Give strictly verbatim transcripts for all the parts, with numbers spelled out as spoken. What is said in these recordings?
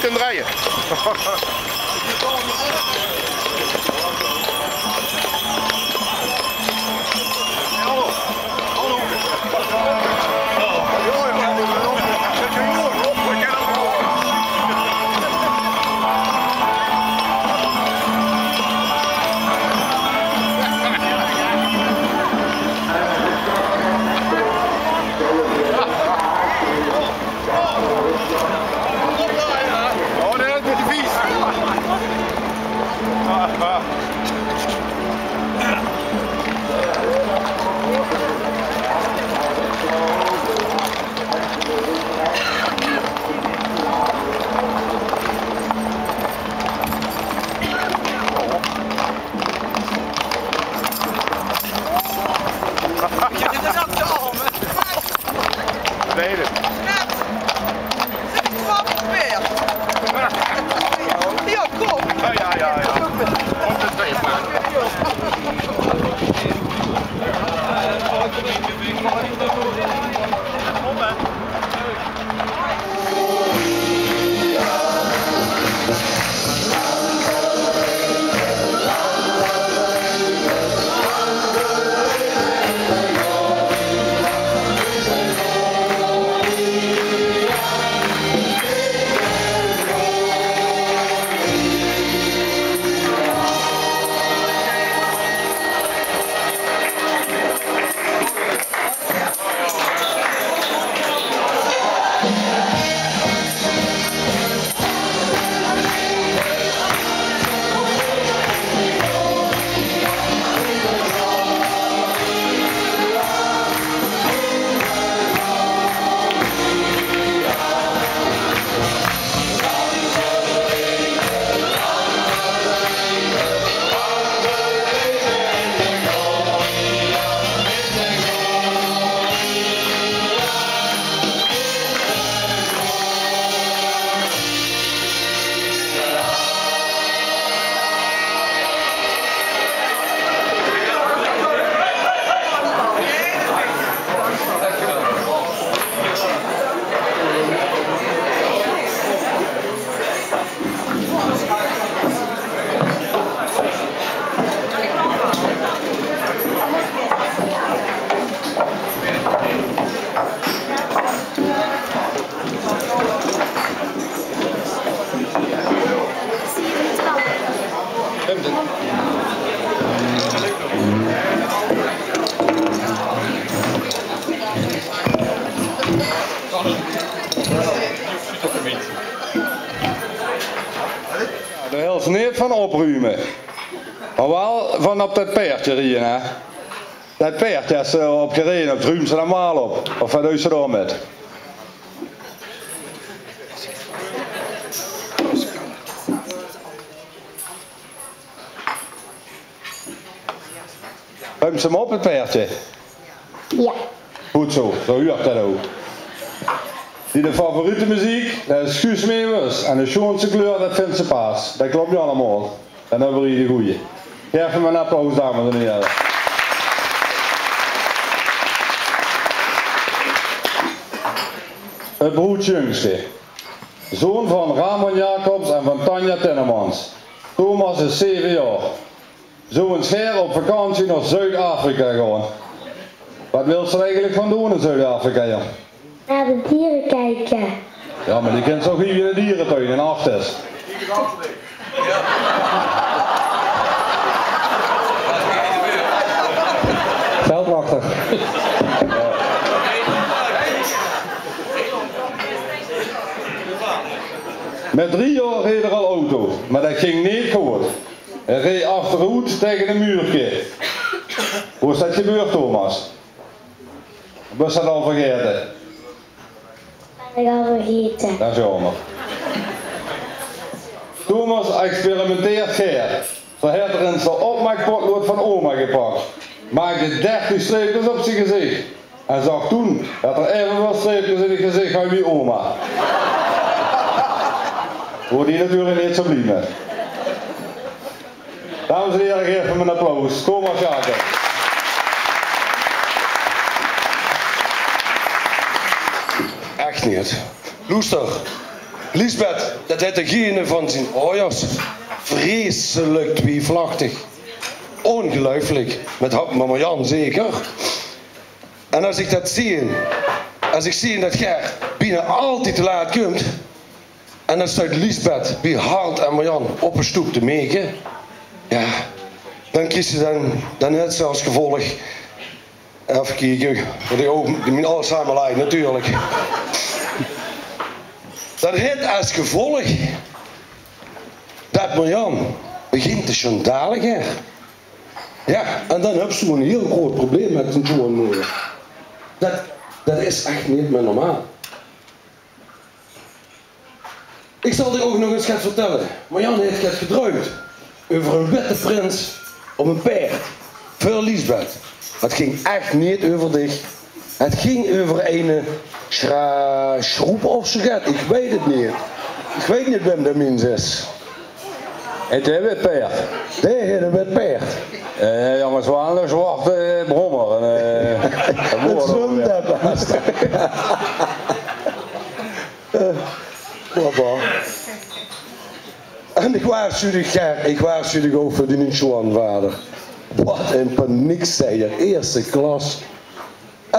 Ten drieje. Oh, det is vies. Tweede. Ja, kom. Ja, ja, ja, ja. Op de twee. Dao hèls se neet van oprume. Mer waal van op det paerdje rieje, hè. Det paerdje, es se op gereje höbs, ruums se dan waal op. Of waat deis se dao mit? Ruums se 'm op, 't paerdje? Ja. Good zo, zo huurt det ouch. Diene favoriete meziek, det is Guus Meeuwis. En de sjoonste kleur, det vinjs se paars. Det klop allemaol. En dan höbbe v'r hie de gooj. Gaef 'm ein applaus, dames en hiere. 't Broedsjungske. Zoon van Ramon Jacobs en van Tanja Tinnemans. Thomas is zeve jaor. Zouw ins gaer op vakantie nao Zuid-Afrika gaon. Waat wils se eigelik gaon doon in Zuid-Afrika, jóng? Nao de diere kieke. Jao, mer die kins se ouch hie in de dieretuin in Artis. Veldwachter. Mit drie jaor reej 'r al auto, mer det ging neet good. Hae reej achteroet taenge e muurke. Wie is det gebeurd, Thomas? Bös se det al vergaete? Det is al vergaete. Det is jaomer. Thomas experimenteert gaer. Zo haet 'r ins de opmaakpotlood van oma gepak. Maakde dertig streepkes op zien gezich. En zag toen det 'r aeveväöl streepkes in 't gezich haw wie oma. Woort die natuurlik neet zo blie mit. Dames en hiere, gaef 'm ein applaus. Thomas Jacobs. Ech neet. Loester. Liesbeth, det haet degene van zien oajers vreiselik twiefelachtig. Óngeluifelik. Mit ha-, mit Marjan zeker. En es ich det zeen, es ich zeen det Ger bienao altied te laat kump, en dan steit Liesbeth bie Harold en Marjan op de stoep te meke, jao, dan kriegs se dan, dan haet det es gevolg, effe kieke, want ich ouch, mien Alzheimer leit natuurlik. Det haet es gevolg det Marjan begint te sjandalige. Jao, en dan höbs se ein hiel groot probleem mit ein sjoonmoder. Det, det is ech neet mieë normaal. Ich zal dich ouch nog ins get vertèlle. Marjan haet get gedruimp euver eine witte prins op ein paerd. Veur Liesbeth. Det ging ech neet euver dich. Het ging euver eine Schra-, Schroep of zoe get. Ich weit het neet. Ich weit neet wae det mins is. Haet dae e wit paerd? Dae haet e wit paerd. Eh, jao, mer 't waas waal eine zwarte, eh, brommer. En, eh, ein zwemteppas. Eh, papa. En ich waarsjuw dich, Ger, ich waarsjuw dich ouch veur dienen sjoonvader. Waat ein paniekzeijer, ierste klas.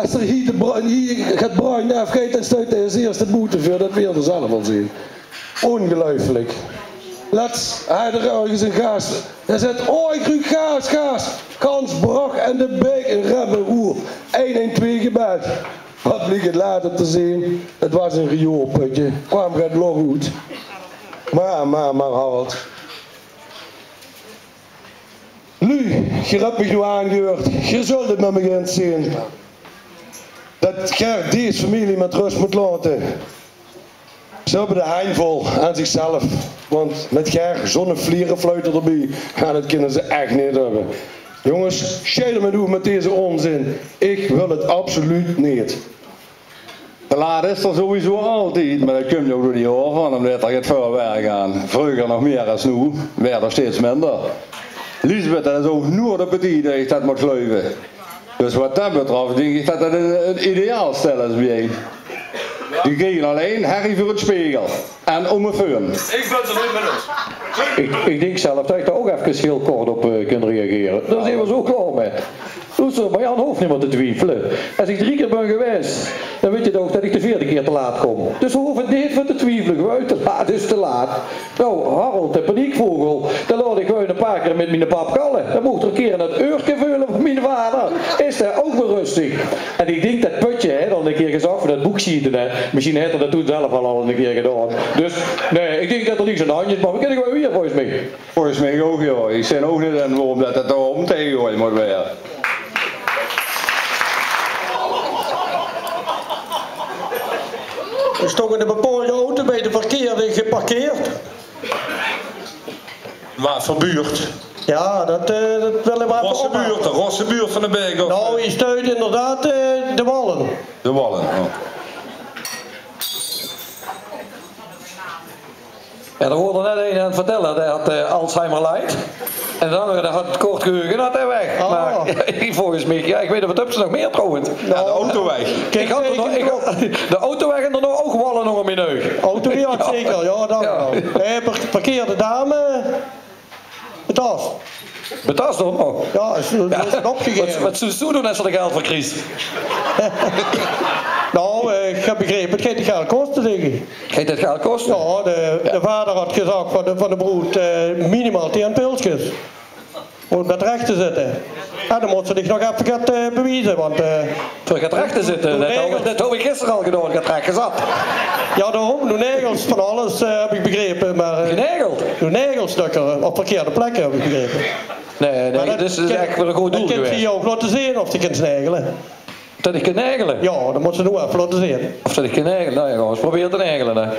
Es 'r hie de br-, hie get brandj aafgeit, dan steit 'r es ierste boete veur, det wilt 'r zelf waal zeen. Óngeluifelik. Lets haw 'r örges ein gaas. Hae zaet: "Oh, ich ruuk gaas, gaas." Gans Brach en de Baek in rep en roer. Ein ein twee gebeld. Waat bleek 't later te zeen? 't Waas ein rioolpötje. Kwaam get lóch oet. Mer, mer, mer, Harold. Luuj, geer höb mich noe aangehuurd, geer zult 't mit mich ins zeen, det Ger dees femilie mit rös mót laote. Ze höbbe de henj vol aan zichzelf, want mit Ger, zoe'n vlierefluiter d'rbie, jao, det kinne ze ech neet höbbe. Jónges, sjeid 'm oet mit deze ónzin. Ich wil 't absoluut neet. Te laat is 'r sowieso altied, mer det kump ouch door die jaore van, ómdet 'r get väöl werk aan. Vreuger nog mieë es noe, waert 'r steeds minder. Liesbeth, det is ouch noe op 't idee det ich det mót gluive. Dus waat det betröf dink ich det det ein, ein ideaal stel is bie-ein. Die kriege allein herrie veur 't spegel en óm de föhn. Ich bön d'r neet mit ins. Ich, ich dink zelf det ich dao ouch efkes hiel kort op, eh, kin reagere. Dao zeen v'r zo klaor mit. Loester, Marjan hoof neet mieë te twiefele. Es ich drie kier bön gewaes, dan wit geer toch det ich de veerde kier te laat kóm. Dus v'r hove neet veur te twiefele. Gewoon te laat is te laat. Noe, Harold, de paniekvogel, dae laot ich gewoon e paar kier mit miene pap kalle. Dan moog 'r e kier in 't eurke veule van miene vader. Is dae ouch weer rustig. En ich dink det pötje, hè, det 'r ein kier gezag veur det boeksjiete, hè. Mesjien haet 'r det toen zelf al, al ein kier gedaon. Dus, nae, ich dink det 'r niks aan de henj is, mer v'r kinne gewoon wiejer, volges mich. Volges mich ouch, jao. Ich zeen ouch neet in waoróm det 't dao óm te goeaje mót waere. D'r stóng eine bepaolde auto bie de verkeerde geparkeerd. Waat veur buurt? Jao, det, eh, det wille v'r effe opmaoke. Rosse buurt, de Rosse buurt van de Berg, of? Nou, hie steit inderdaad, eh, De Wallen. De Wallen, oh. Jao, d'r woort d'r net ein aan 't vertèlle, dae haw, eh, Alzheimer light. En d'n angere, dae haw 't kort geheuge, haw dae weg. Oh. Mer volges mich, jao, ich weit neet, waat höbs se nog mieë trouwens? Jao, de auto weg. Ich haw d'r nog, ich haw de auto weg en daonao ouch Wallen ónger mien neus. Auto, jao, zeker. Jao, dank uch waal. Eh, per-, verkeerde dame. Betas. Betas dan nog? Jao, is, is opgegaeve. Waat, waat zóws doe doen es se d'r geld veur kriegs? Nou, eh, ich höb begrepe, 't geit dich geld koste, dink ich. Geit 't geld koste? Jao, de, de vader haw gezag van de, van de broed, eh, minimaal tieën pilskes. Óm 't get rech te zitte. Jao, dan mós se dich nog effe get, eh, bewieze, want, eh, Veur get rech te zitte, det höb ich, det höb ich gister al gedaon, get rech gezat. Jao, daoróm, doe naegels van alles, eh, höb ich begrepe, mer, eh, Genaegeld? Doe naegels stökker op verkeerde plekke, höb ich begrepe. Nae, nae, mer det is kin-, ech veur ein good doel gewaes. Det kins se ouch laote zeen of se kins naegele. Det ich kin naegele? Jao, det mós se noe effe laote zeen. Of det ich kin naegele? Nou jao, gaon v'r ins probere te naegele, hè.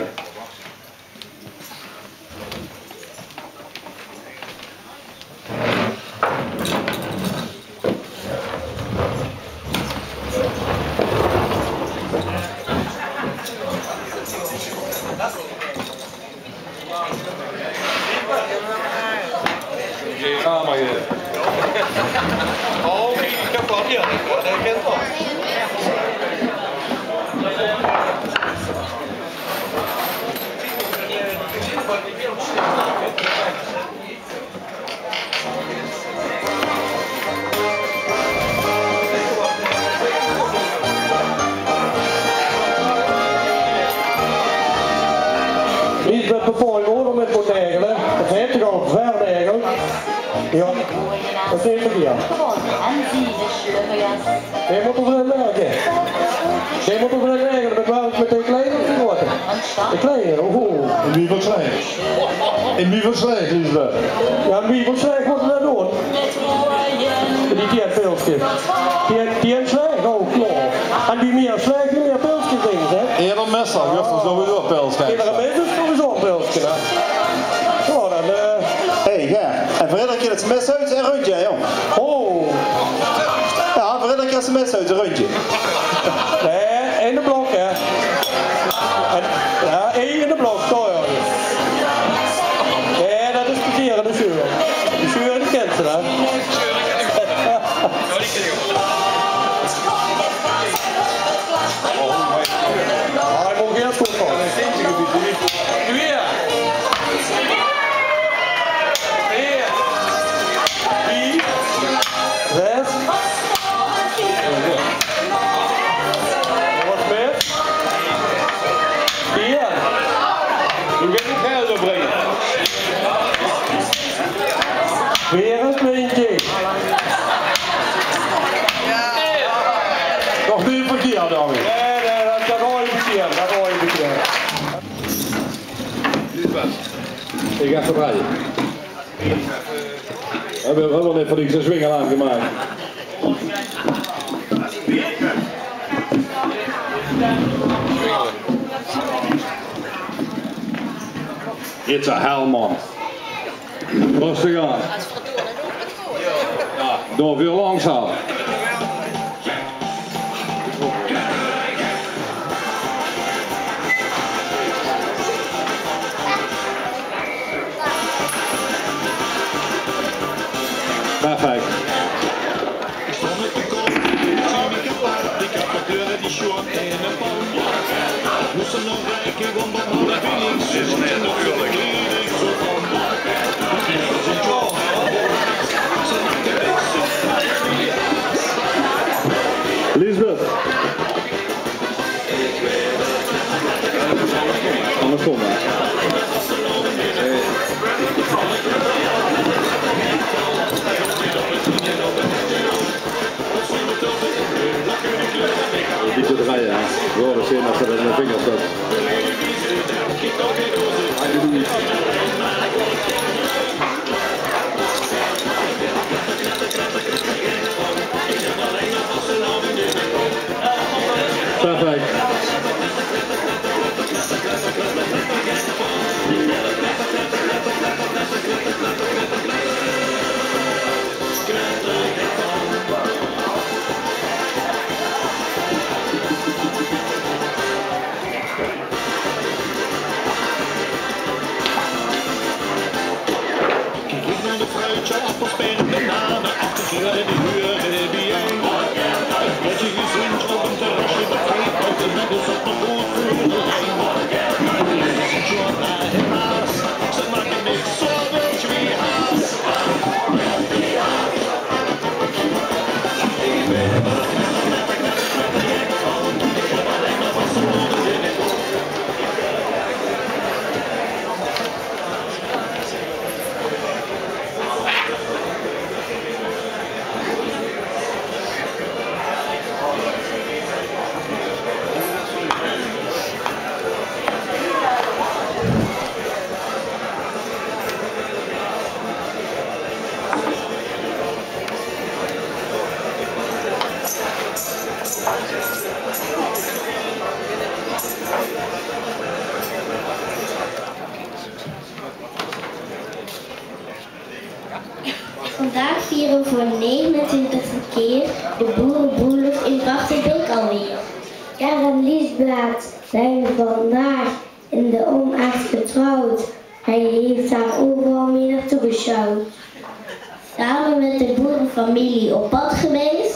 Oh, ich höb waal, jao. Det kènt waal. Jao, dat is neet verkeerd. Hae mót d'r veur wirke. Hae mót d'r veur wirke. Mit welke, mit de kleine of de groeate? De kleine, oeh. In wieväöl slaeg? In wieväöl slaeg, Liesbeth? Jao, in wieväöl slaeg mót 'r dat doon? Die tien pilskes. Tien, tien slaeg, oh, klaor. En wie mieë slaeg, wie mieë pilskes drinke, hè? Eder misse, jao, sowieso e pilske. Eder misse is sowieso e pilske, hè? Zo, dan, eh. Hey, jao. En veur eder kier dat ze misse, is e rundje, hè, jóng. Oh. Jao, veur eder kier dat ze misse, is e rundje. Nae, in de blok, hè. En, jao, één in de blok, zo, jao. Nae, dat is plezeer in de sjoel. De sjoel in de kinster, hè. Ah, ich mót ieës good van. Veer. Veer. Vief. Zes. Nog ins mit. Veer. Noe geit 't geld opbringe. Weer ein puntje. Nog neet verkeerd, David. Nae, nae, dat, dat haw ich verkeerd. Dat haw ich verkeerd. Ich gaon veurbie. Veer höbbe nog neet veur niks eine zwingel aangemaak. It's a hell, man. Rustig aan. Jao, doon väöl langzaam. Perfect. Lisbeth. Andersom, hè. Ein bietje drejje, hè. Jao, veer zeen det 'r in de vingers zit. Perfect. Kiek nao de fruitsje, appels, pere, banane, appelkleure, die hure bie-ein. Ein bietje gezóndj op ein terrasje, det geit buite, det is ouch nog good veur de lien. Ze make niks zo wild wie haas. Vandaag viere v'r veur de negenentwintigste keer de boerebroelof in Prachtig Beek alweer. Karen Liesbeth, zeen vandaag in de Oom Ech getrouwd. Hae haet häör euveral mieë naotoe gesjouwd. Same mit de boerefamilie op pad gewees,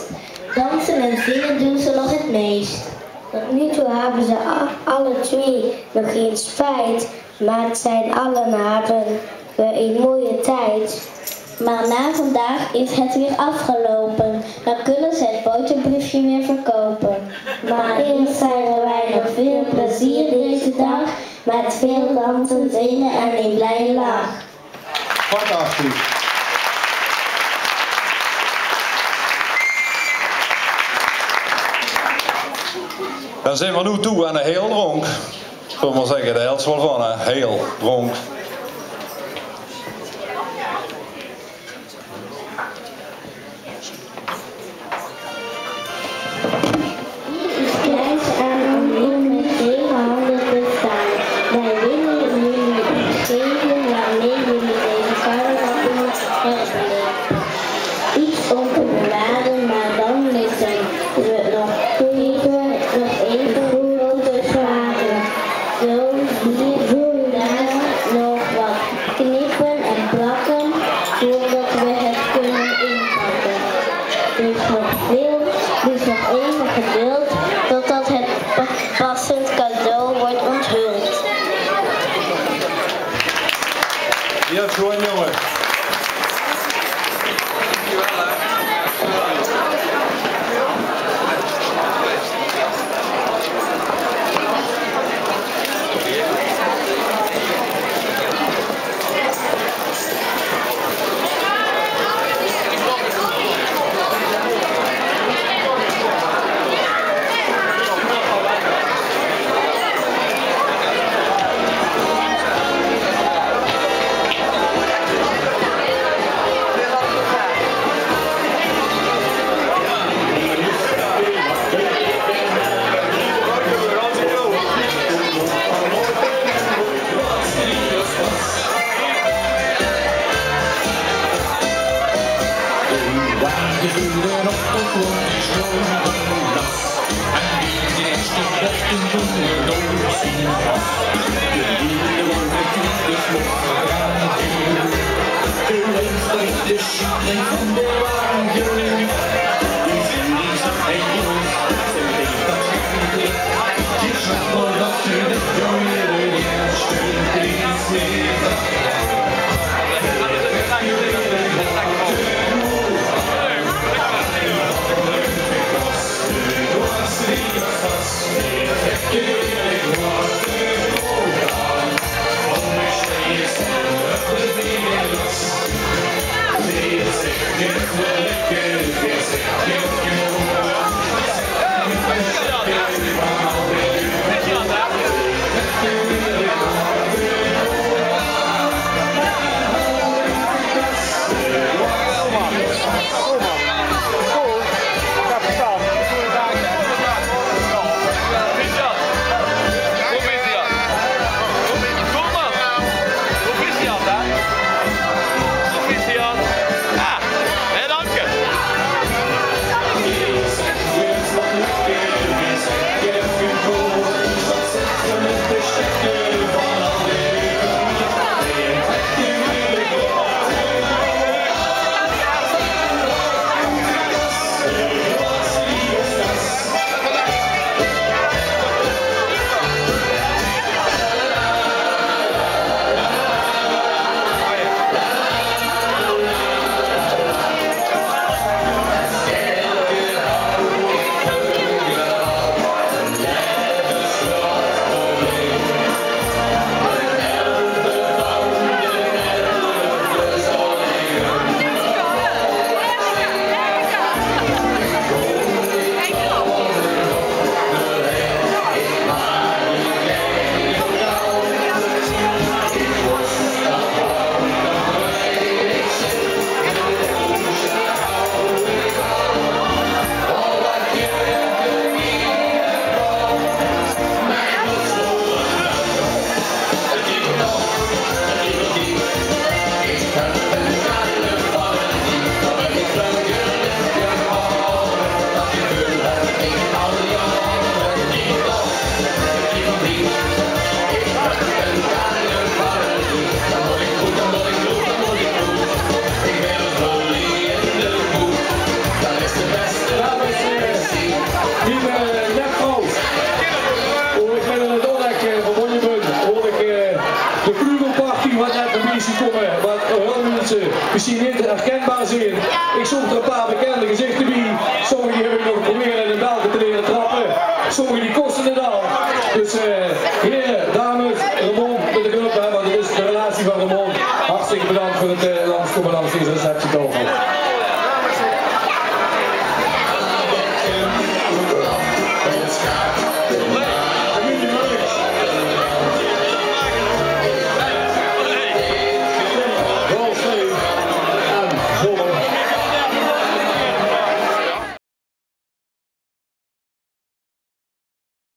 danse en zinge doon ze nog 't meest. Tot noe toe höbbe ze a-, alle twee nog gein spiet, mer zeen alle höbbe v'r ein mooie tied. Maar na vandaag is het weer afgelopen, dan kunnen ze het boterbriefje weer verkopen. Maar eerst vieren wij nog veel plezier deze dag met veel dansen, zingen en een blije lach. Fantastisch. Dan zeen v'r noe toe aan de heel dronk. Zölle v'r zègke, de helst waal van, hè? Heel dronk. Kleins aan om hier met lege handen te staan. Wij willen jullie iets geven waarmee jullie deze carnaval kunnen herbeleven. Iets om te bewaren, maar dan moeten we nog even, nog even foto's maken. Zo, hier, daar nog wat knippen en plakken, zodat we het kunnen inpakken. Dus nog veel, dus nog even geduld totdat het pa- passend cadeau wordt onthuld. Jao, sjoen, jónge. Mien, eh, juffrouw, oh, ich bön aan 't Dordrecht, eh, van Bonjebön. Oh, ich, eh, de Klugelparty, wat net veurbie is gekómme, wat väöl minse mesjien neet herkenbaar zeen. Ich zoog d'r e paar bekènde gezichter bie. Sommige die höb ich nog geprobeerd in e belke te liere trappe. Sommige die kóste 't al. Dus, eh, here, dames, Ramon mit de club, hè, want 't is de relatie van Ramon. Hartstikke bedank veur 't, eh, langskómme langs dees receptietaofel.